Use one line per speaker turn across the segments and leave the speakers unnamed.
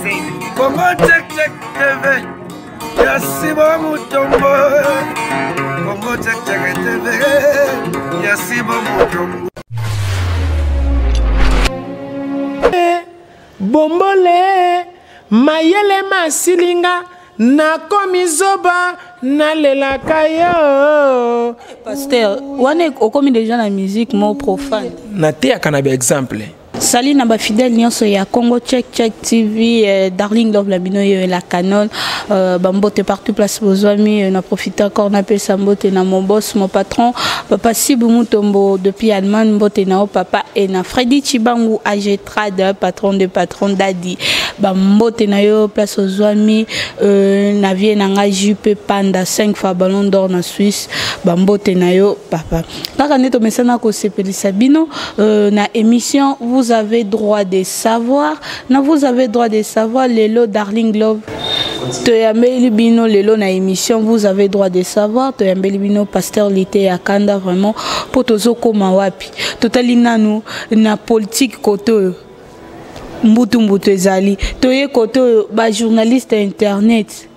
Congo Check Check TV ya Sibo Mutombo. Congo Check Check TV ya Sibo Mutombo.
Bombole mayele masili nga nakomi zoba nalelaka yo.
Pasteur, wana okomi déjà na musique mot profane.
Nateyaka na baexemple.
Salut na ba fidèle nyonso ya Congo Check Check TV, Darling Love la bino yo la canon, ba mbote partout place bozwami, na profiter encore na pesa mbote na mon boss, mon patron, papa Sibu Mutombo depuis Allemagne, mbote na o papa et na Freddy Chibangu AG Trad, patron de patron Daddy. Ba mbote na yo place ozwami, na vie na nga JP Panda 5 fois ballon d'or na Suisse, ba mbote na yo papa. Kaka nde tomesana kosepelisa bino na émission Vous avez droit de savoir. Na vous avez droit de savoir lelo Darling Love. Toyambeli bino lelo na émission Vous avez droit de savoir. Toyambeli bino Pasteur Lité ya Kanda vraiment po tozokoma wapi. Totali nanu na politique koto oyo. Mbutu mbutu ezali. Toye koto oyo ba journaliste internet.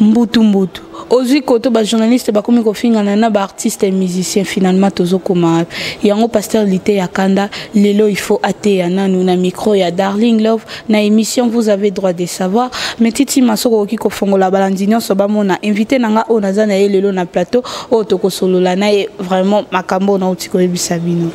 Mbutu mbutu. Ozwi koto ba journaliste bakomi kofingana na ba artiste et musicien finalement tozokoma wapi. Yango Pasteur Lité ya Kanda lelo il faut ateya nanu na micro ya Darling Love na émission Vous avez droit de savoir. Mais Titi Masoko okoki kofongola balandi nyonso bamona invité na nga oyo naza na ye lelo na plateau oyo tokosolola na ye vraiment makambo oyo nauti koyebisa bino.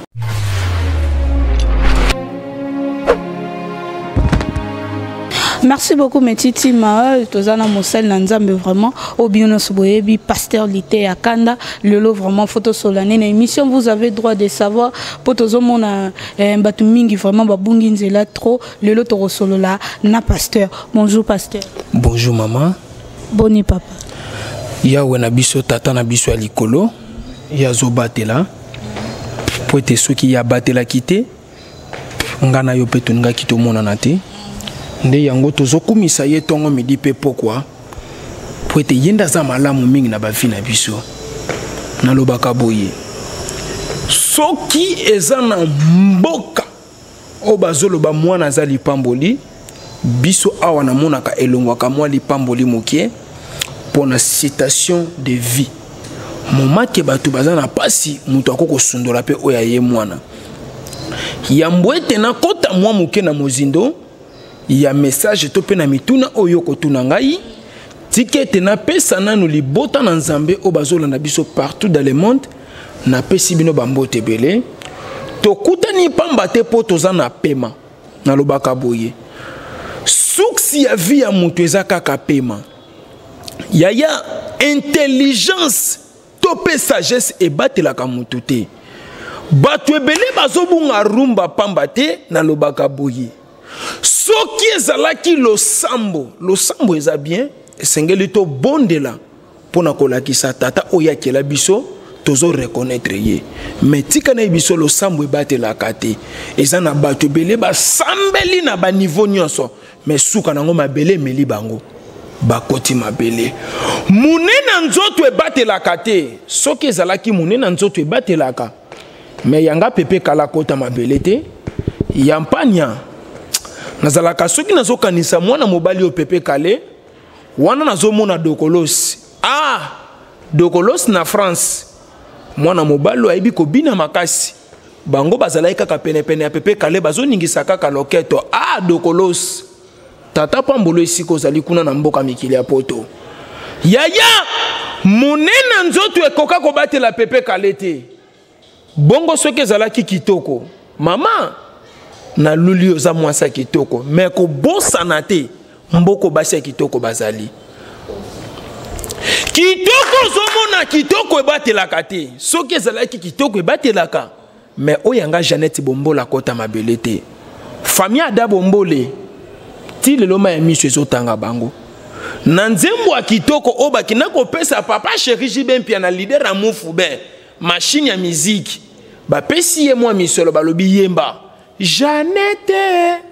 Merci beaucoup Metiti Ma, tozana mosali na Nzambe vraiment au bino nyonso boyebi Pasteur Lité ya Kanda lelo vraiment photo solane na émission Vous avez droit de savoir po tozomona bato mingi vraiment babungi nzela trop lelo tokosolola na pasteur. Bonjour pasteur.
Bonjour maman.
Boni papa.
Yawe na biso tata na biso ya likolo ya zobatela po ete soki ya batelaki te nga na yo mpe tolingaki tomonana te nde yango tozokumisa ye ntongo midi mpe pokwa po ete ye nde aza malamu mingi na bavi na biso. Nalobaka boye soki eza na mboka oyo bazoloba mwana aza lipamboli, biso awa namonaka elongwaka mwa lipamboli mokie mpo na citation de vie. Moment ke bato baza na pasi, moto akoki kosundola mpe oyo aye mwana. Yambo ete nakota mwa moke na mozindo ya message to mpe na mituna oyo okotuna ngai, tika ete napesa nanu libota na Nzambe oyo bazolanda biso partout dans le monde, napesi bino bambote ebele. Tokutani pamba te mpo toza na pema. Nalobaka boye, suksi ya vie ya moto eza kaka pema. Yaya, intelligence to mpe sagesse ebatelaka moto te. Bato ebele bazobunga rumba pamba te. Nalobaka boye, soki ezalaki losambo, losambo eza bien, esengeli tobondela mpona kolakisa tata oyo akela biso, tozo reconnaître ye. Mais tika na ye biso losambo ebatelaka te. Eza na bato ebele basambeli na ba niveau nyonso, mais suka nango mabele emeli bango, bakoti mabele. Monene nzoto ebatelaka te. Soki ezalaki monene nzoto ebatelaka, mais yanga pepe kala kota mabele te. Ya mpanya nazalaka soki nazokanisa mwana mobali oyo pepe kale wana, nazomona Dokolos. Dokolos na France, mwana mobali oyo ayebi kobina makasi. Bango bazalaki kaka penepene ya pepe kale, bazoningisa kaka loketo. Dokolos, tata pambolo esika ozali kuna na mboka mikili ya poto. Yaya, monene nzoto ekoka kobatela pepe kale te. Bongo soki ezalaki kitoko, mama naluli oza mwasi ya kitoko, me kobosana te mboko basi ya kitoko bazali. Kitoko ozomona kitoko ebatelaka te. Soki ezalaki kitoko ebatelaka, me oyo yanga Jeannette Bombola kota mabele te. Famille Ada Bombole ti lelo ma ya miso ezotanga bango na nzembo ya kitoko oyo bakenda kopesa papa chéri JB Mpiana, leader ya Mufube, machine ya musique. Bapesi ye mwa misolo, balobi yemba Jeannette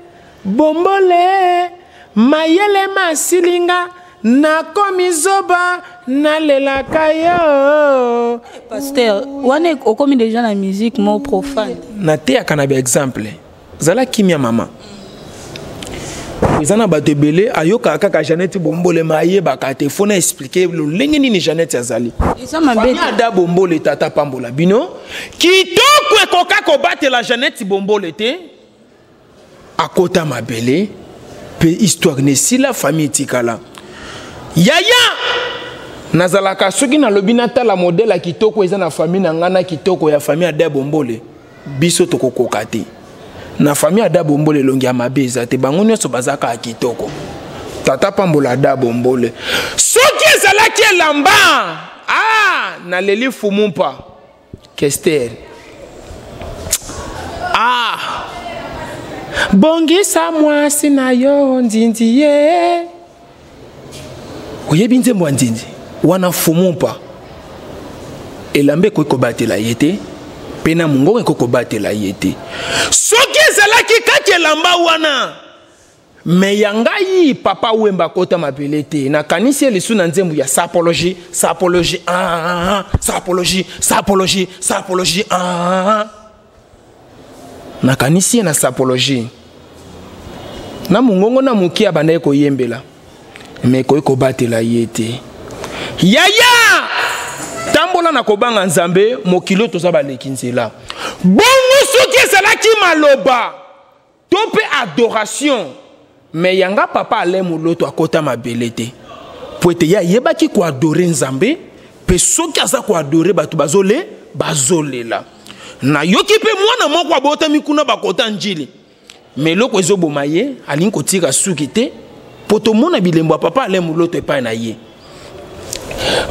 Bombole mayele masilinga nakomi zoba nalelaka yo.
Pasteur, wana okomi déjà na musique mot profane.
Nateyaka na ba exemple. Zala kimia mama. Eza na bato ebele ayokaka kaka Jeannette Bombole, ma ayebaka te. Fo na expliquer lolenge nini Jeannette azali.
Eza mabe.
Famille Ada Bombole, tata pambola bino. Kitoko ekoka kobatela Jeannette Bombole te. Akota mabele pe histoire nesila, famille etikala. Yaya nazalaka soki nalobi natala modèle ya kitoko eza na famille na ngai na kitoko ya famille Ada Bombole, biso tokokoka te. Na famille Ada Bombole elongi ya mabe eza te, bango nyonso baza kaka kitoko. Tata pambola Ada Bombole. Soki ezalaki elamba, ah, naleli fumumpa Kester. Ah, bongisa mwasi na yo nzinzi ye. Oyebi nzembo ya nzinzi wana fumumpa? Elamba ekoki kobatela ye te, mpe na mongongo ekoki kobatela ye te. Soki ezalaki kaka elamba wana, me ya ngai papa Wemba akota mabele te. Nakanisi ye lisu na nzembo ya sapologie, sapologie, ah, ah, ah, sapologie, sapologie, sapologie, ah, ah. Nakanisi ye na sapologie na mongongo na moke abandaki koyembela, me ekoki kobatela ye te. Yaya, tambola na kobanga Nzambe, mokili oyo toza baleki nzela. Bongo soki ezalaki maloba to mpe adoration, me yanga papa Alain Moloto akota mabele te, po ete ye ayebaki koadore Nzambe, mpe soki aza koadore bato bazole bazolela. Nayoki mpe mwana moko abotami kuna bakota njili, me eloko ezoboma ye, alingi kotika suki te, mpo tomona bilembo ya papa Alain Moloto epai na ye.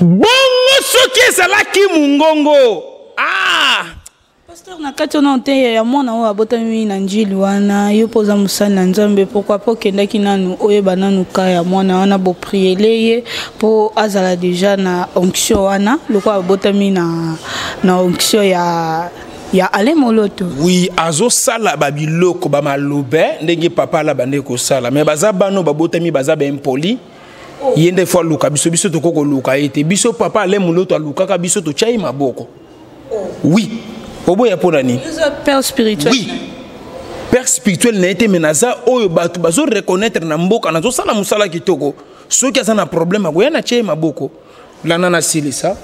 Bongo soki ezalaki mongongo, ah!
Pasteur, na kati wana te ya mwana oyo abotami na njili wana, yo mpo oza mosali na Nzambe, pourquoi mpo okendaki nanu oyeba nanu ka ya mwana wana, bopriele ye mpo azala deja na onction wana lokola abotami na onction ya Alain Moloto?
Oui, azosala babiloko bamalobe ndenge papa alaba nde kosala, mais baza bano babotami baza baimpoli. Ye nde fo aluka biso, biso tokoki koluka ye te. Biso papa Alain Moloto alukaka biso, totya ye maboko. Oui, oboya mpo na nini?
Père spirituel.
Oui, père spirituel na ye te, me naza oyo bato bazo reconnaître na mboka, nazosala mosala kitoko. Soki aza na problème akoya na tie ye maboko. Landa nasilisa.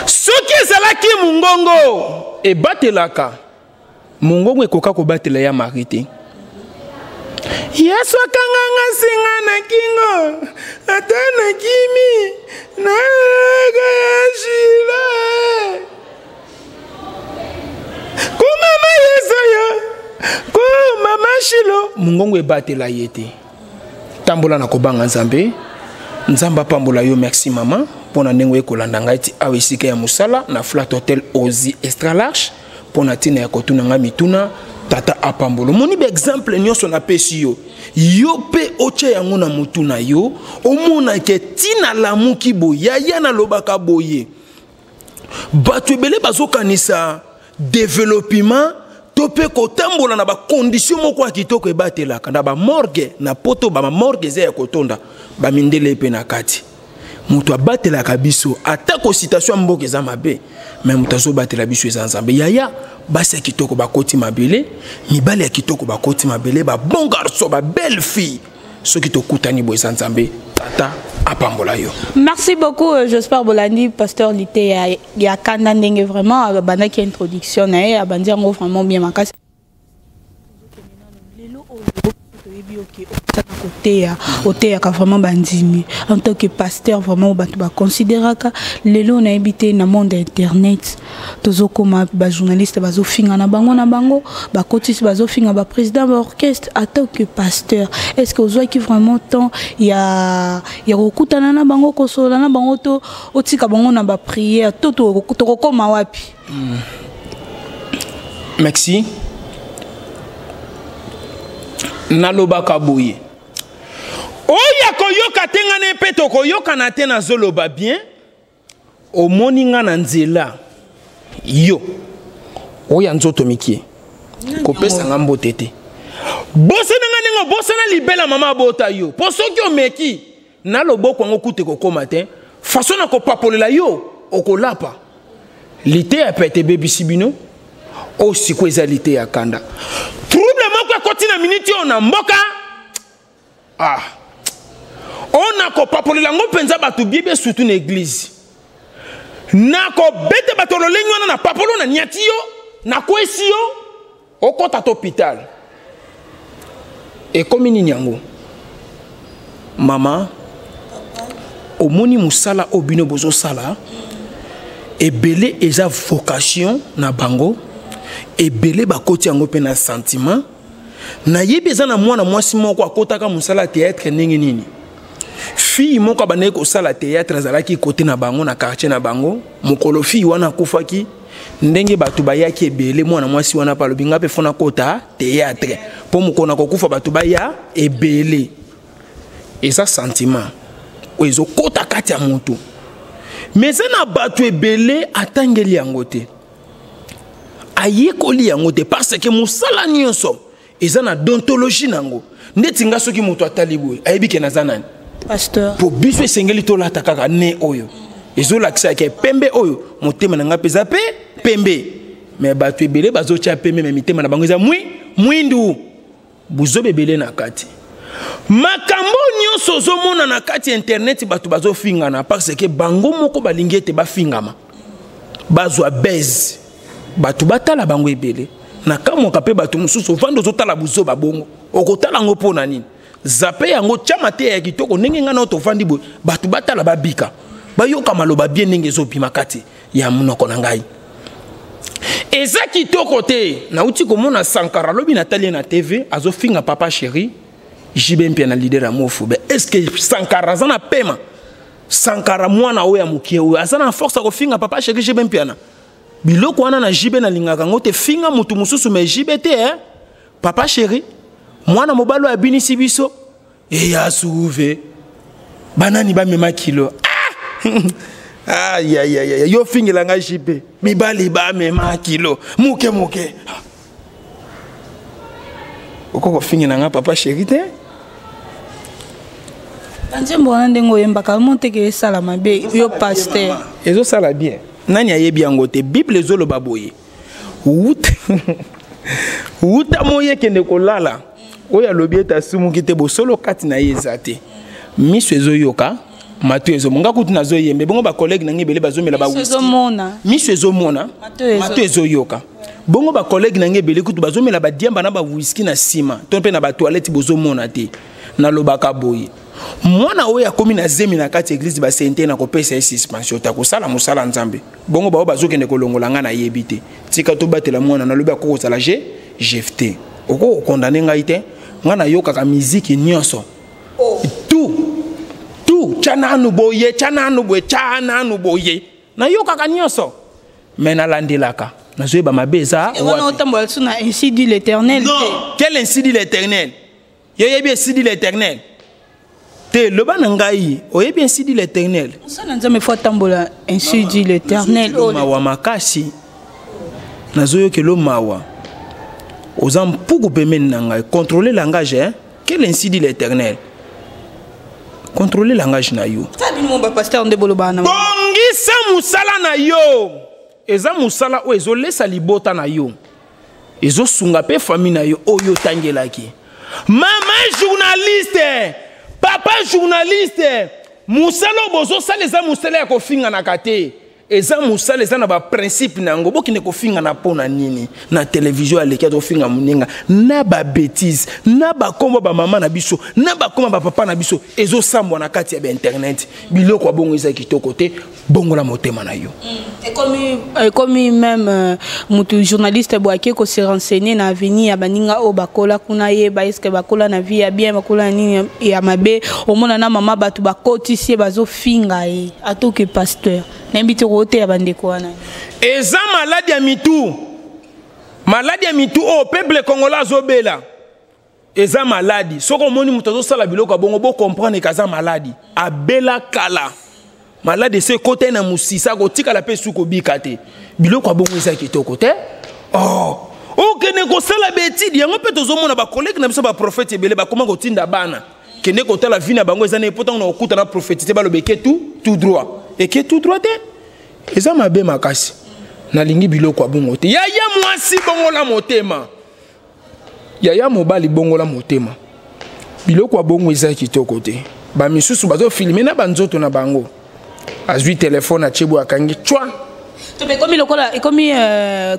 Soki ezalaki mongongo ebatelaka, mongongo ekoka kobatela ya Marie te. Yesu akanganga singa na kingo, ata na kimi naka ya shila komama Yesaya komama Shilo, mongongo ebatela ye te. Tambola na kobanga Nzambe. Nzambe apambola yo. Merci mama mpo na ndenge oye kolanda ngai ti awa esika ya mosala na Flat Hotel Ozi Extra Large mpo na ntina ya kotuna ngai mituna. Tata apambola. Omoni baexemple nyonso napesi yo, yo mpe otya yango na motu na yo, omonake ntina lamuki boye. Yaya, nalobaka boye, bato ebele bazokanisa développement to mpe kotambola na bakondition moko ya kitoko ebatelaka. Na bamorgue na poto, bamorgue eza ya kotonda bamindele mpe na kati. Moto abatelaka biso, atako situation ya mboka eza mabe, me moto azobatela biso eza Nzambe. Yaya, basi ya kitoko bakoti mabele, mibali ya kitoko bakoti mabele, babon garçon, babelle fille, soki tokutani boye eza Nzambe. Tata apambola yo.
Merci beaucoup, j'espère bolandi pasteur Lite ya kanda ndenge vraiment abandaki introduction na ye, abandi yango vraiment bien makasi. Lelo oyo toyebi oke osala koteya, oteyaka vraiment bandimi en tant que pasteur, vraiment bato baconsidéraka. Lelo nayebi te, na monde ya internet tozokoma bajournaliste bazofinga na bango na bango, bakotisi bazofinga baprésident baorchestre. En tant que pasteur, est ce que ozwaki vraiment temps ya kokutana na bango, kosolola na bango, to otika bango na baprière, to tokokoma wapi?
Merci. Nalobaka boye, oyo akoyoka te, ngai na mpe tokoyokana te. Nazoloba bien, omoni nga na nzela, yo oyo ya nzoto mikie, kopesa nga mbote te. Bosana nga ndenge obosana libela mama abota yo, mpo soki omeki na loboko yango kutu ekokóma te. Façon na kopapolela yo, okolapa. Liteya pete ebebisi bino. Oyo sikoyo eza liteya kanda. Trouble moko ekoti na miniti oyo na mboka. Ah, oyo nakopapolela yango mpenza bato biebe, surtout na église. Nakobete bato lolenge wana, na papolo, na niati yo, nakwesi yo, okɔta to hôpital. Ekomi nini yango? Mama, omoni mosala oyo bino bozosala, ebele eza vocation na bango, ebele bakoti yango mpe na sentiment. Nayebi eza na mwana mwasi moko akotaka mosala ya théâtre. Ndenge nini? Fille moko abandaki kosala théâtre, azalaki kote na bango, na quartier na bango. Mokolo fille wana akufaki, ndenge bato bayaki ebele, mwana mwasi wana mpe alobi: "Nga mpe fo nakota théâtre, mpo mokolo na kokufa bato baya ebele." Eza sentiment oyo ezokota kati ya motu, mais eza na bato ebele atangeli yango te, ayekoli yango te, parce que mosala nyonso eza na déontologie nango. Ndeti nga, soki moto atali boye, ayebi ke naza nani.
Pasteur.
Mpo biso esengeli tolata kaka ne oyo ezolakisa ke pembe oyo, motema na ngai mpe eza mpe pembe. Mais bato ebele bazotya pembe, mais mitema na bango eza mwi mwindu. Buzoba ebele na kati. Makambo nyonso ozomona na kati ya internet, bato bazofingana parce que bango moko balingi ete bafingama, bazwa buzz, bato batala bango ebele. Na kamwaka mpe bato mosusu ovandi, ozotala buzoba bongo, okotala yango mpo na nini? Zape yango, tia mateya ya kitoko ndenge ngai na oyo tovandi boye, bato batala, babika, bayoka maloba bien ndenge ezobima kati ya monoko na ngai. Eza kitoko te. Nauti komona Sankara alobi, natali ye na TV, azofinga papa chéri JB Mpiana, leader ya Mofube. Est ce que Sankara aza na pema? Sankara, mwana oyo ya mokie oyo, aza na force ya kofinga papa chéri JB Mpiana? Biloko wana na JB, nalingaka yango te. Finga motu mosusu, mais JB te, eh? Papa chéri, mwana mobali oyo abinisi biso, eya suve banani bamema kilo. Ah! Ayayaya, yo fingela ngai JB, mibali bamema kilo moke moke, okoki kofingela ngai papa chéri te.
Banzembo wana, ndenge oyembaka mo teke, esala mabe yo pasteur?
Ezosala bien. Nani ayebi yango te? Bible ezoloba boye: wuta wuta moyi ekende kolala, oyo alobi ete asumuki te, bosolo kati na ye eza te. Miso ezoyoka, mato ezomona. Nga kutu nazoyembe bongo, bacollègue na ngai ebele bazomela.
Ezomona.
Miso ezomona, mato ezoyoka bongo. Bacollègue na ngai ebele kutu bazomela badiamba na bawhisky na nsima to mpe na batoilette, bozomona te. Nalobaka boye: mwana oyo akomi na zemi na kati ya église, basente na kopesa ye suspension te, akosala mosala Nzambe bongo. Bao bazokende kolongola ngai, nayebi te. Tika tobatela mwana. Nalobi akoki kozala jefte, okoki kokondane ngai te. Ngai nayokaka miziki nyonso, tout tout. Tya nanu boye, tya nanu boye, tya nanu boye, nayokaka nyonso, mais nalandelaka, nazoyeba mabe eza.
Wana otambola lisusu na "ainsi dit l'Éternel".
Non, quel "ainsi dit l'Éternel"? Yo oyebi "ainsi dit l'Éternel" te. Loba na ngai, oyebi "ainsi dit l'Éternel"?
Mosala Nzambe fo atambola "ainsi dit l'Éternel".
Mawa makasi, nazoyokelo mawa. Oza mpuku pembeni na ngai. Contrôler langage, hein? Quel "ainsi dit l'Éternel"? Contrôler langage na yo.
Bino bapasteur nde bolobaka na
Bongisa mosala na yo. Eza mosala oyo ezolesa libota na yo, ezosunga mpe famille na yo oyo otangelaki. Mama journaliste, papa journaliste, mosala oyo bozosala eza mosala ya kofinganaka te. Eza mosala, eza na baprincipe na yango. Bokende kofingana mpo na nini na televizio? Aleki azofinga moninga na babêtises, na bakombo bamama na biso, na bakombo bapapa na biso, ezosambwa na kati ya bainternet. Biloko ya bongo eza kitoko te. Bongola motema na yo.
Ekomi même mutu journaliste boye ake kose renseigner na avenir ya baninga oyo bakola kuna, yeba eske bakola na vie ya bien, bakola na nini ya mabe. Omona na mama, bato bakotisi ye, bazofinga ye atoke pasteur. Nayebi te kooteya bandeko wana.
Eza maladi ya mitu, maladi ya mitu oyo peuple congolais azobela. Eza maladi. Soki omoni moto azosala biloko ya bongo, bocomprendre ke aza maladi, abela kala. Maladi ese ekota ye na mosisa, akotikala mpe su kobika te. Biloko ya bongo eza kitoko te. Oh, okende kosala baétude yango mpe. Tozomona bacollègue na biso baprophète ebele bakoma kotinda bana kende kotala vie na bango eza na po ntango na kokuta na prophétie te, baloba eke tout droit, eke tout droit te. Eza mabe makasi. Nalingi biloko ya bongo te. Yaya mwasi, bongola motema. Yaya mobali, bongola motema. Biloko ya bongo eza kitoko te. Bamisusu bazofilme na banzoto na bango, azwi telefone atie boye, akangi cwa.
To mpe ekomi lokola ekomi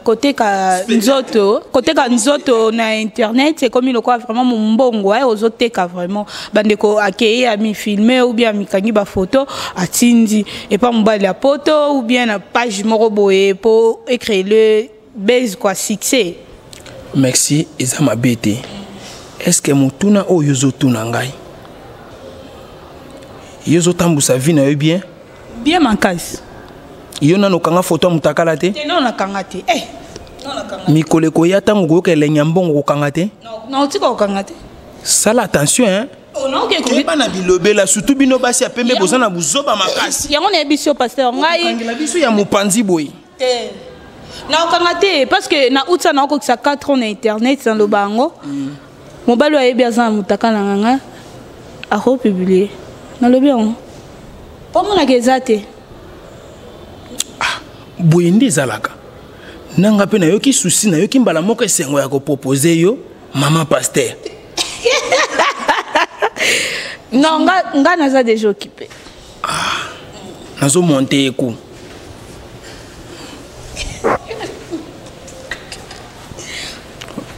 koteka nzoto, koteka nzoto na internet ekomi lokola vraiment mombongo, ozoteka vraiment. Bandeko akei amifilme ou bien amikangi bafoto, atindi epa mobali ya poto ou bien na page moko boye po ecréer le buzz quoi, succès.
Merci. Eza mabe te. Est ce que motuna oyo ozotuna ngai, yo ozotambusa vie na yo bien?
Bien makasi.
Yo nano okanga foto ya motakala te?
Te, non, nakanga te. Non, nakanga.
Mikolo ekoya, ntango koyoka elengi ya mbongo, kokanga te?
Naotika kokanga te.
Sala attention, hein.
Oh, naoke.
Keba na bilobela, surtout bino basi ya pembe, boza na buzoba makasi.
Yango nayebi so, pasteur, ngai
kokangela biso ya mopanzi boye.
Te, naokanga te, parce que na uta naokokisa 4 ans na internet. Naloba yango, mobali oyo ayebi aza na motaka na nganga akopublie. Nalobi yango mpo monaka eza te.
Boye nde ezalaka. Nanga mpe nayoki susi, nayoki mbala moko esengo ya kopropose yo mama pasteur.
Non, nga naza déjà occupé.
Nazomonte eku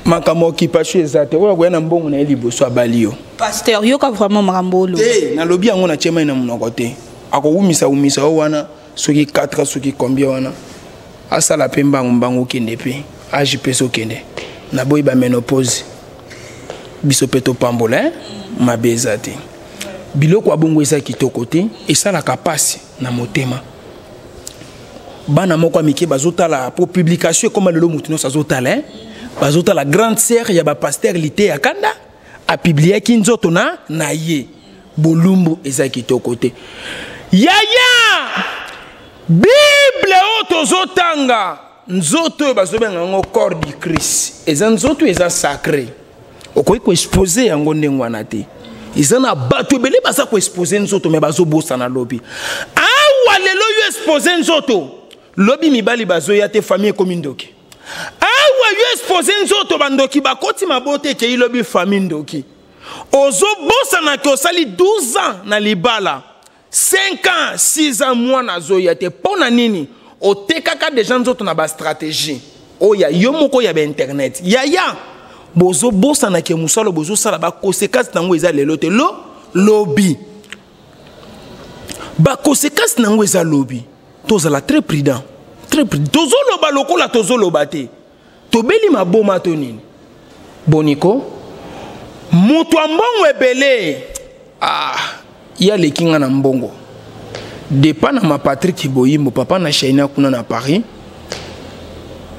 makambo ya occupation eza te. Oyo akoya na mbongo na ye liboso, abali yo.
Pasteur, yoka vraiment makambo olo.
Te, nalobi yango, natie mai na monoko te. Akowumisa wumisa yo wana soki 4, soki combien wana, asala mpe mbangu mbangu, okende mpe age mpe so okende. Naboyi baménopause. Biso mpe topambola, eh? Mabe eza te. Biloko ya bongo eza kitoko te, esalaka mpasi na motema. Bana moko ya mike bazotala, po publication ekoma lelo, motu nyonso azotala, eh? Bazotala grande sœur ya bapasteur Lite ya Kanda apubliaki nzoto na ye. Bolumbu eza kitoko te, yaya. Bible oyo tozotanga, nzoto oyo bazobenga yango corps du Christ, eza nzoto, eza sacré. Okoki koexpose yango ndenge wana te. Eza na bato ebele baza koexpose nzoto, me bazobosana lobi. Awa lelo yo expose nzoto, lobi mibali bazoya te, famille ekomi ndoki. Awa yo expose nzoto, bandoki bakoti mabota, ekei lobi famille ndoki. Ozobosana ke osali 12 ans na libala, 5 ans, 6 ans, mwana azoya te. Mpo na nini? Otekaka deja nzoto na bastratégie oyo ya yo moko ya bainternet. Yaya, bozobosana ke mosala bozosala, baconséquence nango eza lelo te, lo lobi baconséquence nango eza lobi. Tozala très prudent, très prudent. Tozoloba lokola tozoloba te, tobeli maboma to nini. Boniko moto ya mbongo ebele, ah, ye aleki nga na mbongo depa na ma Patrik Boyimbo, papa na Shaina kuna na Paris.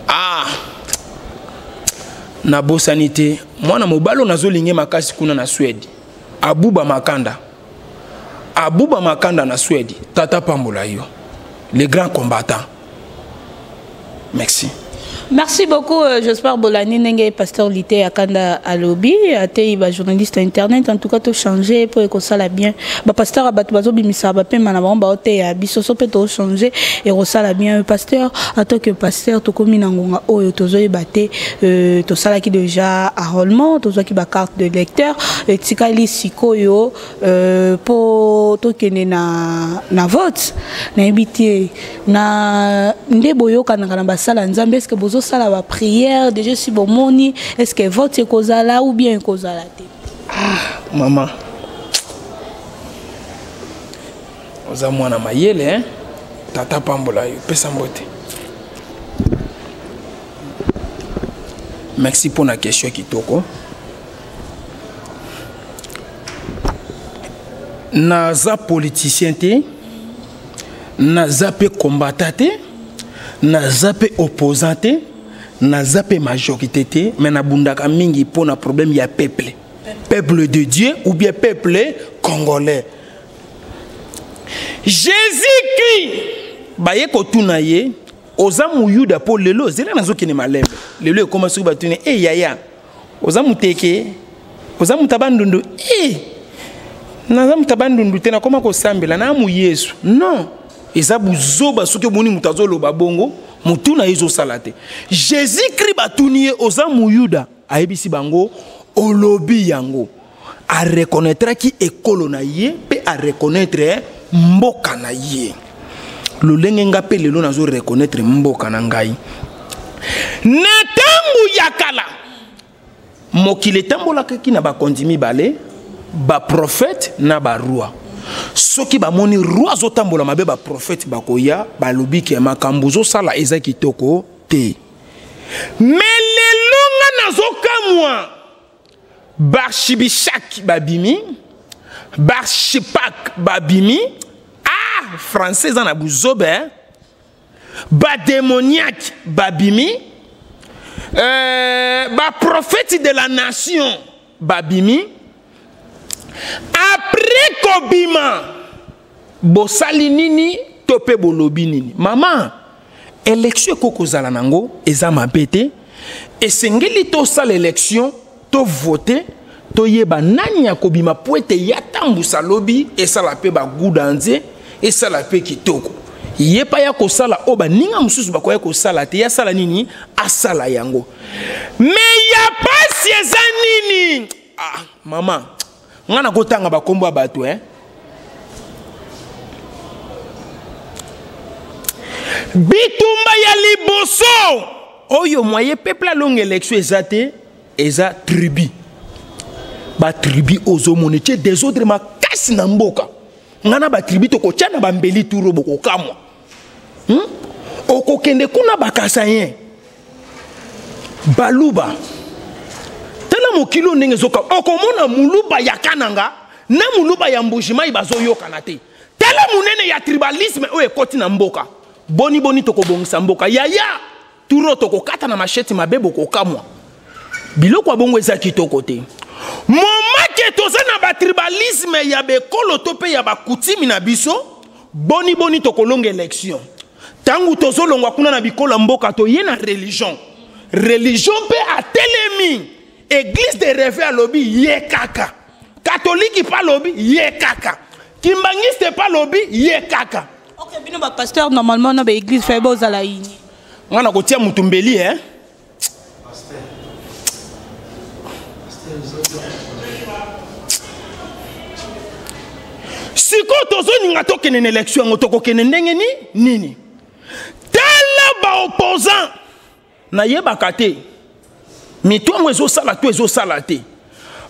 Ah, nabosani te mwana mobali oyo nazolinge makasi kuna na Swede, Abuba Makanda, Abuba Makanda na Swede. Tata pambola yo, le grand combattant. Merci.
Merci beaucoup, j'espère bolandi ndenge pasteur Lite Akanda alobi, atei ba journaliste internet. En tout cas to changer pour ekosala bien. Ba pasteur bato bazobimisa ba pema na bango baoteya biso so pe to changer et kosala bien. Pasteur, en tant que pasteur, tokomi na ngonga oyo tozoyeba te, tosalaki déjà enrôlement, tozwaki ba carte de lecteur, etikali sikoyo po tokende na vote. Nayebi te na nde boyokanaka na basala Nzambe, est ce que bozosala baprière déjà si bomoni, est ce que vote ekozala ou bien ekozala te?
Ah, mama, oza mwana mayele, hein? Tata pambola yo, pesa mbote. Merci mpona question kitoko. Naza politicien te, naza mpe combattant te, naza mpe opposant te, naza mpe majorité te, mais nabundaka mingi mpo na problème ya peuple, peuple de Dieu ou bien peuple congolais. Jésus-Christ baye kotuna ye: oza moyuda? Mpo lelo zela, nazokende malembe. Lelo ekóma soki batuni e yaya, oza moteke, oza moto Bandundu? E naza moto Bandundu te, nakóma kosambela na moyesu. Non, eza buzoba. Soki omoni moto azoloba bongo, motu na ye ezosala te. Jésus Christ batuni ye: oza moyuda? Ayebisi bango: olobi yango. Areconnaîtraki ekolo na ye mpe areconnaître mboka na ye. Lolenge nga mpe lelo nazo reconnaître mboka na ngai. Na ntango ya kala, mokili etambolakaki na bakonzi mibale, baprofete na baroi. Soki bamoni roi azotambola mabe, baprofete bakoya, balobi ke makambo ozosala eza kitoko te. Me lelo nga nazokamwa, barchibishak babimi, barchipak babimi, ah, français eza na buzobe, eh? Badémoniaque babimi, baprophète de la nation babimi. Après kobima, bosali nini to mpe bolobi nini? Mama, élection ekoki kozala nango eza mabe te. Esengeli tosala élection, tovote, toyeba nani akobima po ete ya tambusa lobi, esala mpe baguda nze, esala mpe kitoko. Ye pa ya kosala oyo baninga mosusu bakoya kosala te, yasala nini? Asala yango. Me ya pasi eza nini? Ah, mama, nga nakotanga bakombo ya bato, eh? Bitumba ya liboso oyo moye peuple alonga élection eza te, eza tribu. Batribu ozomona etie désordre makasi na mboka. Nga na batribu tokotya na bambeli turo, bokokamwa. Okokende kuna bakasayen, baluba, tala mokili oyo ndenge ezoka. Okomona muluba ya Kananga na muluba ya Mbujimai bazoyokana te. Tala monene ya tribalisme oyo ekoti na mboka. Boni boni tokobongisa mboka? Yaya, turo tokokata na masheti mabe, bokokamwa. Biloko ya bongo eza kitoko te. Momake toza na batribalisme ya bekolo to mpe ya bakutimi na biso, boni boni tokolonga élection? Ntango tozolongwa kuna na bikolo ya mboka, toye na religion. Religion mpe atelemi, église de réveil alobi ye kaka, katoliki mpe alobi ye kaka, kimbangiste mpe alobi ye kaka.
Ok, bino bapasteur, normalement na baéglise faye bozala ini.
Nga na kotia mutu mbeli, eh? Sikoyo tozoninga tokende na élection yango, tokokende ndenge ni nini? Tala baopposant, nayebaka te mito yango ezosala to ezosala te.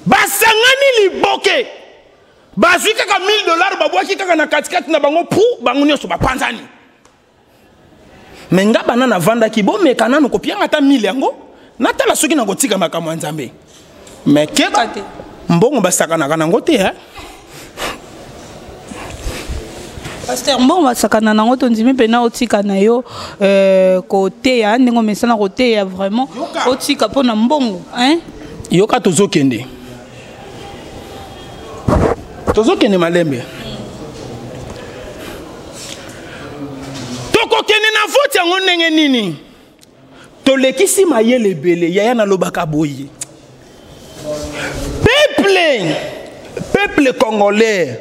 Basangani liboke, bazwi kaka 1000 dollars, babwaki kaka na katikati na bango, pu bango nyonso bapanzani. Me nga bana navandaki, bomeka nanu kopianga ata 1000 yango, natala soki nakotika makambo ya Nzambe. Me keba
te,
mbongo basakanaka nango te, eh?
Pasteur, mbongo basakana nango, tondimi mpena otika na yo koteya ndenge omesana koteya. Vraiment, otika mpo na mbongo, hein?
Yoka, tozokende, tozokende malembe. Tokokende na vote yango ndenge nini? Tolekisi mayele ebele. Yaya, nalobaka boye, peuple congolais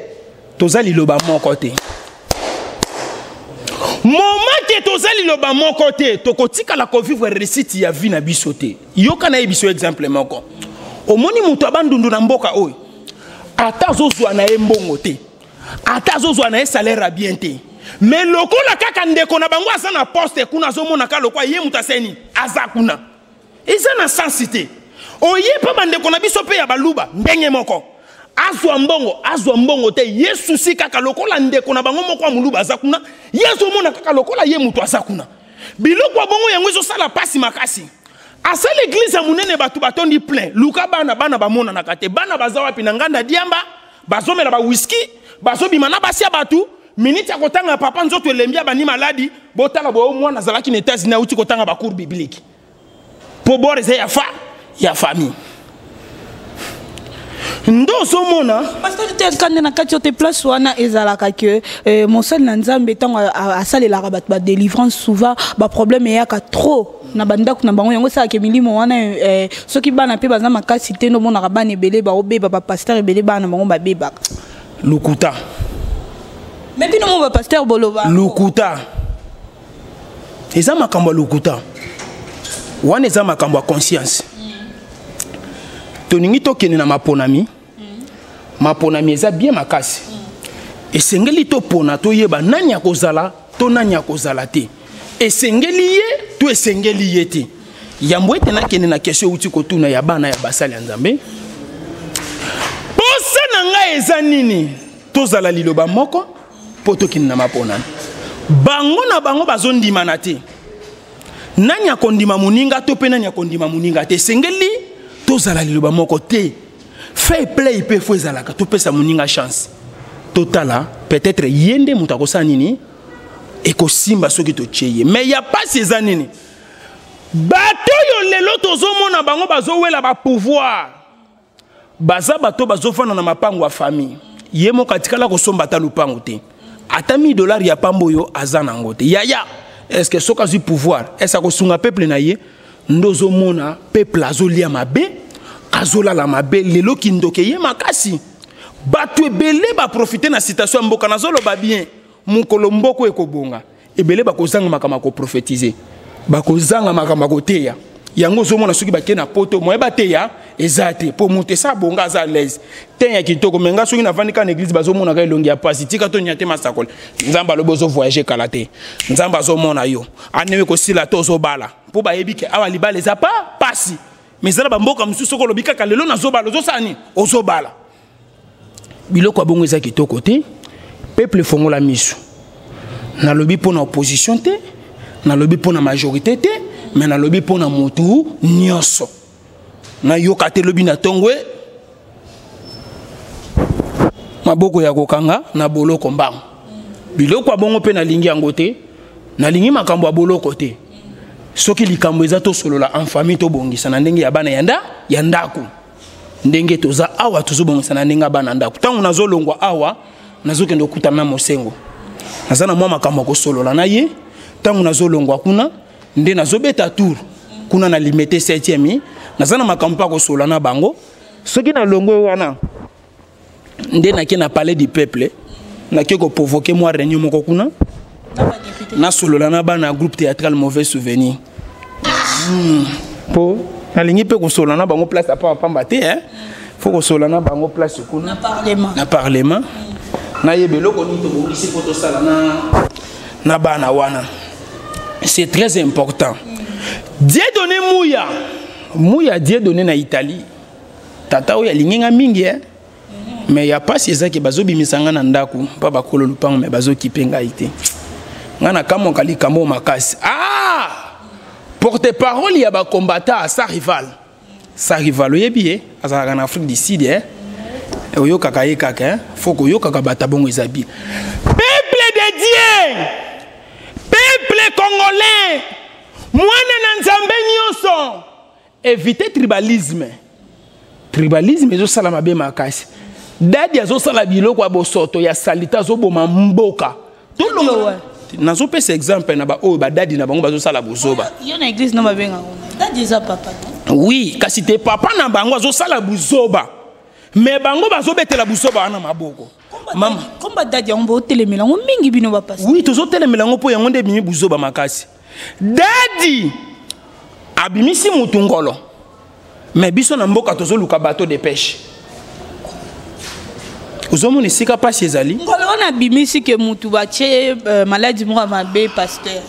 toza liloba moko te. Moment ke toza liloba moko te, tokotikala kovivre réussite ya vie na biso te. Yoka, nayebi biso exemple moko. Omoni moto abandundu na mboka oyo, ata azozwa na ye mbongo te, ata azozwa na ye salaire ya bien te, me lokola kaka ndeko na bango aza na poste kuna, azomona ka lokwa ye moto aseni aza kuna. Eza na sensi te. Oye mpe bandeko na biso mpe ya baluba ndenge moko, azwa mbongo, azwa mbongo te, ye susi kaka lokola ndeko na bango moko ya moluba aza kuna, ye azomona kaka lokola ye moto aza kuna. Biloko ya bongo yango ezosala mpasi makasi. Asala église ya monene, bato batondi plein, luka bana, bana bamonanaka te. Bana baza wapi? Na nganda diamba, bazomela bawiski, bazobima na basi ya bato. Miniti ya kotanga, papa nzoto elembi, abandi maladi. Botala boyo, mwana azalaki na États-Unis, auti kotanga bacours biblique, mpo bor eza ya fa ya famille nde ozomona.
Pasteur, te kande na kati yo te. Place wana ezalaka ke mosali na Nzambe, ntango asalelaka bato badélivrance, souvent baproblème eyaka trop na bandako na bango. Yango esalaka milimo wana. Soki bana mpe baza makasi te, nde omonaka bana ebele baobeba. Bapasteur ebele, bana na bango babebaka.
Lokuta.
Mais bino mo bapasteur boloba.
Lokuta, eza makambo ya lokuta wana, eza makambo ya conscience. Toningi tokende na maponami. Maponami eza bien makasi. Esengeli topona, toyeba nani akozala to nani akozala te. Esengeli ye to esengeli ye te. Yambo ete nakende na question euti kotuna ya bana ya basali ya Nzambe, posa na ngai eza nini? Tozala liloba moko mpo tokende na maponami. Bango na bango bazondimana te. Nani akondima moninga to mpe nani akondima moninga te? Esengeli tozala liloba moko te. Fair play mpe fo ezalaka, topesa moninga chance, totala peut-être ye nde moto akosala nini ekosimba soki totie ye. Mais ya pasi eza nini? Bato oyo lelo tozomona bango bazowela bapouvoir, baza bato bazofanda na mapango ya famille. Ye moko atikala kosomba ata lupango te, ata 1000 dollars ya pambo oyo aza nango te. Yaya, est ce que soki azwi pouvoir, est ce akosunga peuple na ye? Nde ozomona peuple azolia mabe, azolala mabe. Lelo kindoki ye makasi, bato ebele baprofite na situation ya mboka. Nazoloba bien, mokolo mboko ekobonga, ebele bakozanga makambo ya koprofetize, bakozanga makambo ya koteya. Yango ozomona soki bakei na poto, moye bateya eza te, mpo moto esa abonga, aza à l'aise te ya kitoko. Me nga soki navandi kaka na église, bazomonaka elongi ya pasi. Tika tonya te, masakoli. Nzambe alobi ozovoyage kala te, Nzambe azomona yo anewe kosila te, ozobala, mpo bayebi ke awa libala eza pa pasi. Mais ezala bamboka mosusu, soki olobi kaka lelo nazobala, ozosala nini? Ozobala. Biloko ya bongo eza kitoko te. Peuple, fongola miso. Nalobi mpo na opposition te, nalobi mpo na majorité te, mais nalobi mpo na motu nyonso. Nayoka te lobi na ntongo e maboko ya kokanga na boloko mbango. Biloko ya bongo mpe nalingi yango te, nalingi makambo ya boloko te. Soki likambo eza, tosolola en famille, tobongisa na ndenge ya bana ya nda ya ndako. Ndenge toza awa, tozobongisa na ndenge ya bana ndako. Ntango nazolongwa awa, nazokende kokutana na Mosengo, naza na mwa makambo ya kosolola na ye. Ntango nazolongwa kuna, nde nazobeta tour kuna na Limete 7e, naza na makambo mpe akosolola na bango. Soki nalongwe wana, nde nake na Palais du Peuple, nake koprovoke mwa réunion moko kuna, nasolola na bana ya groupe théâtral Mauvais Souvenir, mpo nalingi mpe kosolola na bango place apa pamba te, hein? Fo kosolola na bango place kuna
na parlement.
Na parlement, nayeba eloko nini tobongisi mpo tosala na bana wana. C'est très important. Dieudonné Muya, Muya Dieudonné na Italie, tata oyo alingi nga mingi, eh? Mais ya pasi ezaki bazobimisa nga na ndako mpa bakolo lupango, me bazokipe ngai te. Nga nakamwaka likambo makasi. Ah, porte parole ya bacombattant, sa rival, sa rival, oyebi ye, azalaka na Afrique du Sud, eh? Oyokaka ye kaka, eh? Fo koyokaka bato bongo eza bien. Peuple de Dieu, peuple congolais, mwana na Nzambe nyonso, éviter tribalisme. Tribalisme ezosala mabe makasi. Dadi azosala biloko ya bosoto ya salite, azoboma mboka. Nazopesa exemple na baoyo badadi na bango bazosala bozoba.
Yo na église no babengaka dadi, eza papa.
Oui, kasi te, papa na bango azosala buzoba, me bango bazobetela buzoba wana maboko.
Mama, komba dadi yango botelemela yango mingi, bino bapasi.
Oui, tozotelemela yango mpo yango nde ebimi buzoba makasi. Dadi abimisi mutu ngolo, me biso na mboka tozoluka bateau de pêche. Ozomona esika mpasi ezali.
Ngolo wana abimisi ke mutu batie maladi moko ya mabe. Pasteur,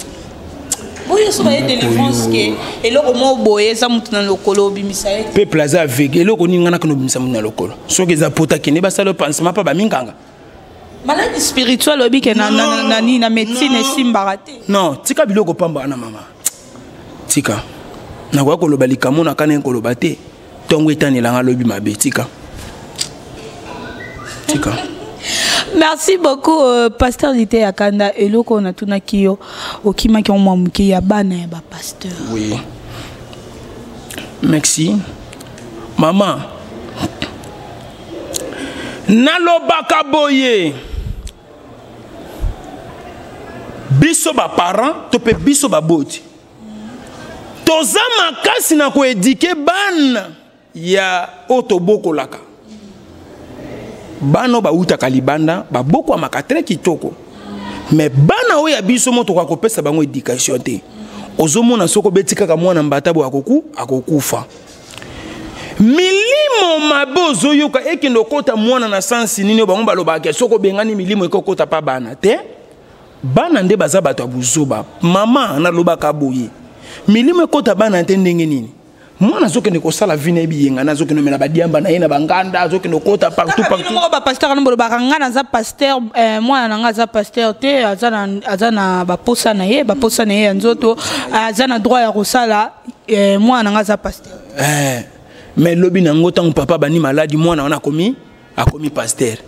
oyo so baye délivrance ke eloko moko boye eza mutu na lokolo, obimisa ye.
Peuple aza aveugle. Eloko nini nga nakende obimisa mutu na lokolo? Soki eza pota, kende basala pansement mpa baminganga.
Maladi spirituel, oyebi ke na nini, na médecine esimbaka te.
Non, tika biloko pamba wana, mama, tika. Nakoya koloba likambo na kana koloba te, ntongo etanelanga alobi mabe. Tika, tika.
Merci beaucoup, pasteur Lite ya Kanda. Eloko oyo natunaki yo, okimaki yango mwa moke, ya bana ya bapasteur.
Oui, merci mama. Nalobaka boye, biso baparent to mpe biso baboti toza makasi na koéduquer bana ya oyo tobokolaka. Bana oyo bawutaka libanda babokwamaka très kitoko, mais bana oyo ya biso mo tokoka kopesa bango éducation te. Ozomona soki obeti kaka mwana mbata boye, akokufa. Milimo. Milimo mabe ozoyoka ekende okota mwana na sansi nini? Oyo bango balobaka, soki obengani milimo ekokota pa bana te. Bana nde baza bato ya buzoba. Mama, nalobaka boye, milimo ekota bana te ndenge nini? Mwana azokende kosala vi na ye biyenga na azokende omela badiamba na ye na banganda, azokende okota partout partout.
Moko bapasteur wana bolobaka, nga naza pasteur, mwana na nga aza pasteur te, aza na baposa na ye, baposa na ye ya nzoto, aza na droit ya kosala, mwana na nga aza pasteur.
Mais lobi nango, ntango papa bani maladi, mwana wana akomi pasteur.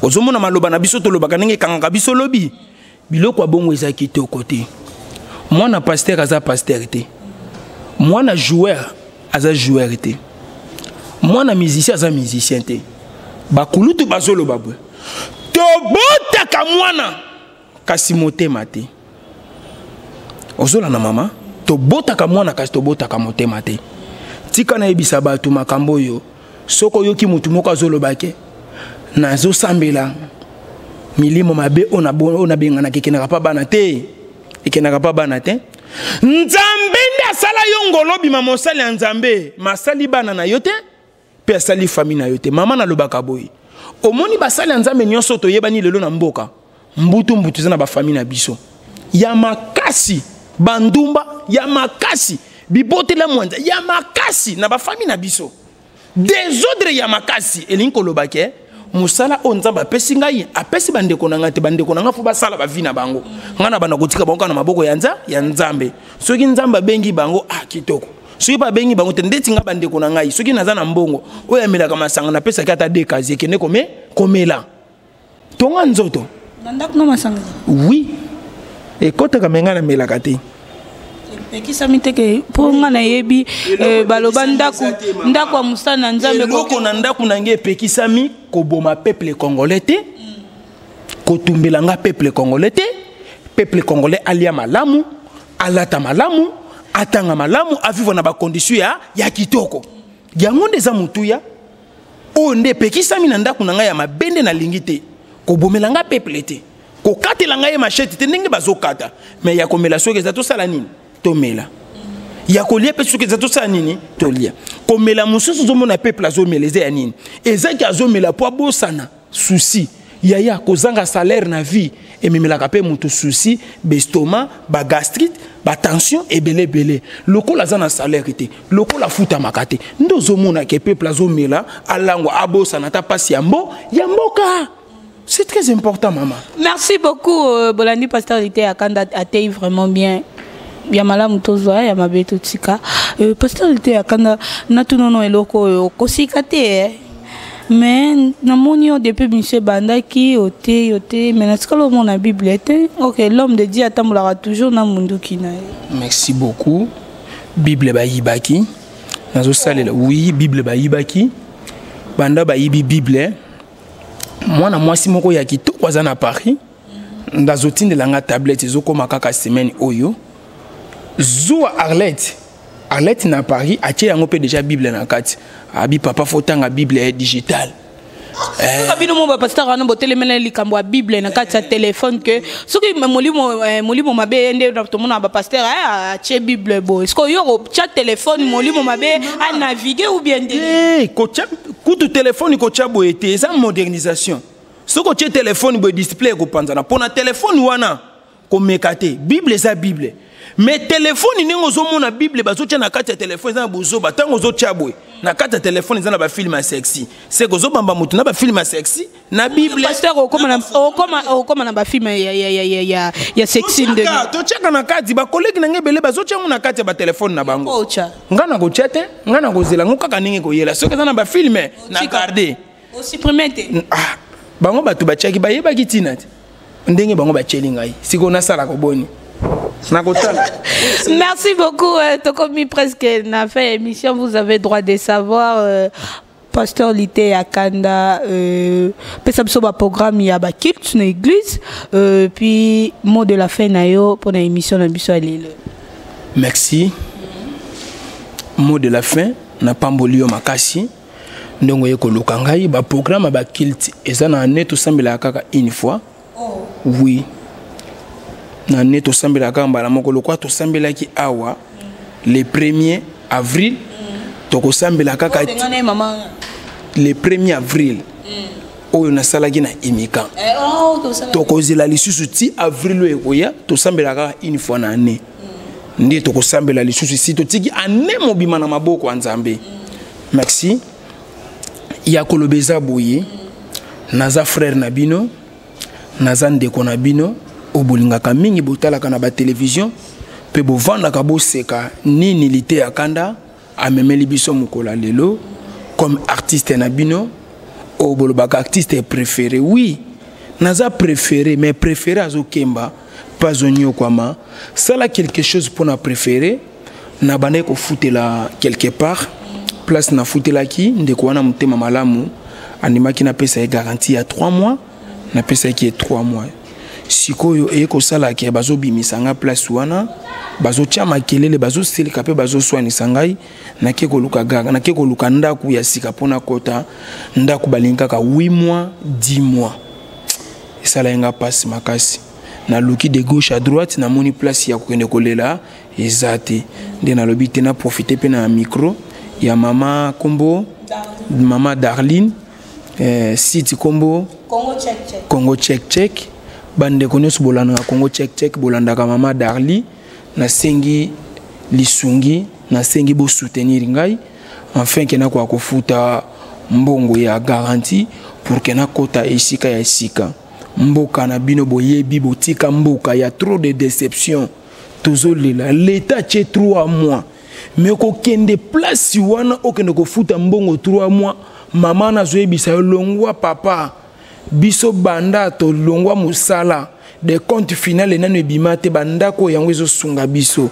Ozomona maloba na biso tolobaka ndenge ekangaka biso lobi. Biloko ya bongo eza kitoko te. Mwana pasteur aza pasteur te, mwana joueur aza joueur te, mwana musicien aza musicien te. Bakulutu bazoloba boye: tobotaka mwana kasi motema te. Ozolanda, mama? Tobotaka mwana kasi tobotaka motema te. Tika nayebisa bato makambo oyo. Soki oyoki motu moko azoloba ke nazosambela milimo mabe oyo nabenganaka ekendaka mpa bana te, ekendaka mpa bana te. Nzambe nde asala yo ngolo bima mosali ya Nzambe, masali bana na yo te mpe asali famille na yo te. Mama, nalobaka boye: omoni basali ya Nzambe nyonso toyebani lelo na mboka, mbutu mbutu eza na bafamille na biso ya makasi, bandumba ya makasi, bibotela mwanza ya makasi na bafamille na biso, désordre ya makasi. Elingi koloba ke mosala oyo Nzambe apesi ngai, apesi bandeko na ngai te. Bandeko na ngai fo basala bavi na bango. Ngai na banda kotika bango kaka na maboko ya Nzambe. Soki Nzambe abengi bango, ah, kitoko. Soki mpe abengi bango te, ndeti ngai, bandeko na ngai, soki naza na mbongo, oyo amelaka masanga, napesaki ata de kasi ekende komela tonga nzoto.
Na ndako no masanga?
Oui, ekɔtaka, me ngai namelaka te.
Epekisami te ke mpo nga nayebi, baloba ndako ya mosala na Nzambe.
Eloko na ndako na ngai epekisami: koboma peuple congolais te, kotumbela nga peuple congolais te. Peuple congolais alia malamu, alata malamu, atanga malamu, avivre na bacondition ya kitoko. Yango nde eza motuya oyo nde epekisami na ndako na ngai. Ya mabe nde nalingi te: kobomela nga peuple te, kokatela ngai ye machette te ndenge bazokata. Me ya komela, soki eza, tosala nini? Tomela. Ya kolia mpe, soki eza, tosala nini? Tolia. Komela mosusu ozomona peuple azomela, eza ya nini? Ezaki azomela mpo abosana souci. Yaya, kozanga salaire na vie ememelaka mpe moto souci, baestomac, bagastrite, batension ebele ebele. Lokola aza na salaire te, lokola afutamaka te, nde ozomona ke peuple azomela, alangwa, abosana ata mpasi ya mboka. C'est très important, maman.
Merci beaucoup, Bolandi pasteur Liteya Kanda atei vraiment bien. Ya malamu tozwa, ya mabe totika. Pasteur Liteya Kanda, natunono eloko oyo kosika te, eh. Mais namoni yo depuis monsieur ebandaki ote yo te, mais natikali omona Bible te. Ok, l'homme de Dieu atambolaka toujours na munduki na ye.
Merci beaucoup. Bible bayibaki, nazosalela. Oui, Bible bayibaki. Banda bayibi Bible, mwana mwasi moko ya kitoko aza na Paris, ndazotindela nga tablette. Ezokóma kaka semaine oyo. Zuwa Arlette, Arlette na Paris atie yango mpe déjà Bible na kati. Abi papa, fotanga Bible digital.
Kaka bino mo bapasteur wana botelemela likambo ya Bible na kati ya telefone, ke soki molimo mabe ye nde tomona bapasteur atie Bible boye. Ceque yo kotya telefone, molimo mabe anavigue ou bien nde?
Kotya kutu telefone, kotya boye te, eza modernisation. Soki otie telefone boye, display ekopanzana. Mpo na telefone wana komeka te. Bible eza Bible, mais telefone, ndenge ozomona Bible bazotia na kati ya telefone, eza na bozoba. Ntango ozotia boye na kati ya telefone, eza na bafilm ya sexy. Seke ozobamba motu na bafilm ya sexy na Bible.
Pasteur, okoma na bafilm ya sexy ndenge?
Totiaka na kati. Bakolege na ngai ebele bazotia yango na kati ya batelefone na bango. Ngai nakotia te. Ngai nakozela yango kaka ndenge koyela. Soki eza na bafilm, na garde.
Osupprime te?
Ah, bango bato batiaki, bayebaki ntina te ndenge bango batieli ngai. Sikoyo nasalaka boni? Nakotala.
Merci beaucoup. Tokomi presque na fin émission. Vous avez droit de savoir, pasteur Liteya Kanda, pesa biso ba programme ya ba culte na église, puis mot de la fin na yo pour na émission na biso ya lelo.
Merci. Mot de la fin: napamboli yo makasi ndenge oye koluka ngai. Baprogramme ya baculte eza na année, tosambelaka kaka une fois. Oh. Oui, na année tosambelaka kaka mbala moko. Lokwa tosambelaki awa le 1er avril. Tokosambela kaka le 1er avril oyo nasalaki na Imika. Tokozela lisusu ti avril oyo ekoya, tosambela kaka une fois na année. Nde tokosambela lisusu si totiki année mobima na maboko ya Nzambe. Merci. Ya koloba eza boye, naza frère na bino, naza ndeko na bino oyo bolingaka mingi, botalaka na batelevizio mpe bovandaka boseka nini Liteya Kanda amemeli biso mokolo ya lelo comme artiste na bino oyo bolobaka artiste préféré. Oui, naza préféré, mais préféré azokemba mpe azonyokwama. Sala quelque chose mpona préféré. Na bandaki kofutela quelque part, place nafutelaki, ndeko wana motema malamu andimaki napesa ye garantie ya 3 mois. Napesaki ye 3 mois. Sikoyo eye kosalaka, bazobimisa nga place wana, bazotia makelele, bazoseleka mpe bazoswanisa ngai. Nake koluka, nake koluka ndako ya sika mpona kota ndako, balingi kaka 8 mois, 10 mois. Esala nga mpasi makasi. Naluki de gauche à droite, namoni place ya kokende kolela eza te. Nde nalobi te, naprofite mpe na micro ya mama kombo mama Darline, site kombo
Congo Check Check.
Congo Check Check. Bandeko nyonso bolandaka Congo Check Check, bolandaka mama Darli, nasengi lisungi, nasengi bosoutenir ngai enfin ke nakoka kofuta mbongo ya garantie pour ke nakota esika ya sika. Mboka na bino boyebi, botika mboka ya trop de déception. Tozolela l'État tie 3 mois, mais kokende place wana, okende kofuta mbongo 3 mois, mama nazoyebisa yo: longwa papa, biso banda tolongwa mosala, de compte final nano ebima te. Bandako yango ezosunga biso,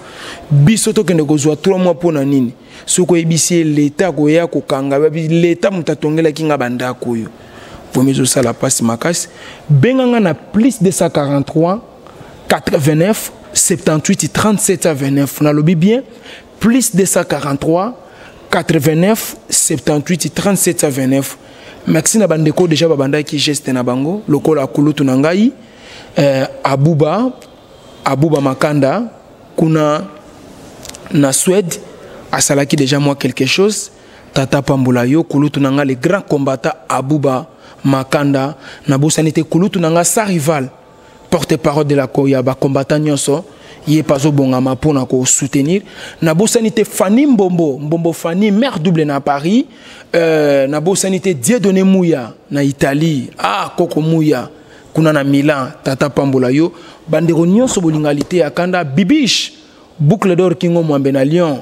biso tokende kozwa 3 mois mpo na nini? Soki oyebisi ye, leta koya kokanga leta moto atongelaki nga bandako oyo. Vomi ezosala mpasi makasi. Benganga na plus 243 89 78 37 à 29. Nalobi bien, plus 243 89 78 37 à 29. Merci na bandeko déjà babandaki geste na bango lokola kulutu na ngai Abuba Makanda kuna na Suède, asalaki déjà moi quelque chose. Tata pambola yo, kulutu na ngai le grand combattant Abuba Makanda. Nabosani te kulutu na ngai sa rival, porte-parole de la ya bacombattant nyonso, ye mpe azobongama mpona kosoutenir. Nabosani te Fani Mbombo, Mbombo Fani, mare double na Paris. Nabosani te Dieudonné Muya na Italie, ah, koko Muya kuna na Milan, tata pambola yo. Bandeko nyonso bolinga Liteya Kanda, Bibiche Boucle d'Or, Kingo Mwambe na Lyon,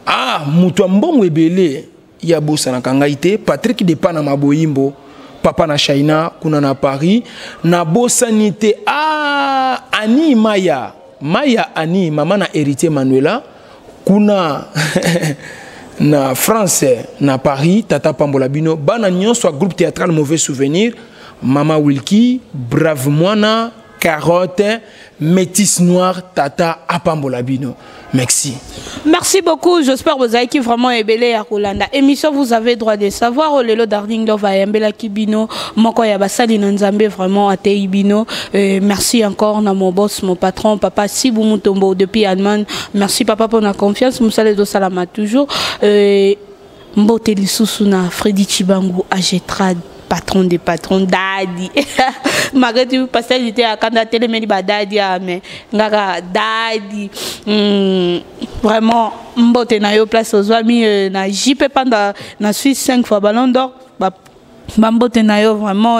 ah, moto ya mbongo ebele ya bosanaka ngai te, Patrik Depa na Maboyimbo, papa na Shaina kuna na Paris. Nabosani te, ah, Ani Maya, Maya Ani, mama na Héritier Manuela kuna na France, na Paris, tata pambola bino. Bana nyonso ya groupe théâtral Mauvais Souvenir, mama Wilki, Brave Mwana, Carotte, Métis Noir, tata apambola bino. Merci.
Merci beaucoup. J'espère que vous avez vraiment ebele ya kolanda émission. Vous avez droit de savoir. Lelo Darling Love ayambelaki bino moko ya basali na Nzambe, vraiment atei bino. Merci encore na mon boss, mon patron, papa Sibu Mutombo depuis Allemagne. Merci papa pour la confiance. Mosala ezosalama toujours. Mbote lisusu na Freddy Chibangu Agetrad, patron des patrons, dadi. Malgré tout, pasteur était à kanda telemeli ba dadi, ah, mais ngaka dadi. Vraiment mbote na yo place ozwami, na JP Panda na Suisse, 5 fois Ballon d'Or, ba bambote na yo vraiment.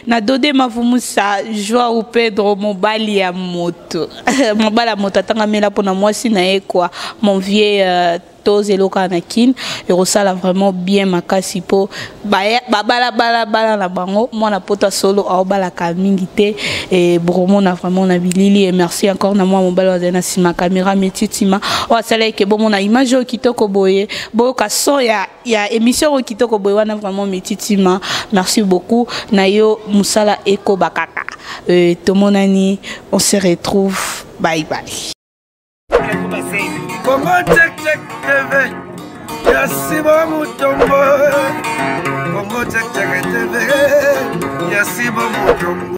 Na Dode Mavumusa, Joao Pedro, mobali ya moto, mobali ya moto atangamela mpona mwasi na ye quoi, mon vieux. Tozela kaka na Kine, ekosala vraiment bien makasi mpo babalabalabala na bango. Mwana poto solo aobalaka mingi te e bokomona vraiment na bilili. E merci encore na mwa mobali oyo azali na nsima caméra, métier ntima oyo asala eke bomona image oyo kitoko boye, boyoka son ya émission oyo kitoko boye wana. Vraiment métier ntima, merci beaucoup na yo. Mosala ekoba kaka. Tomonani, on se retrouve, bye bye.
Congo Check Check TV ya Sibo Mutombo. Congo Check Check TV ya Sibo Mutombo.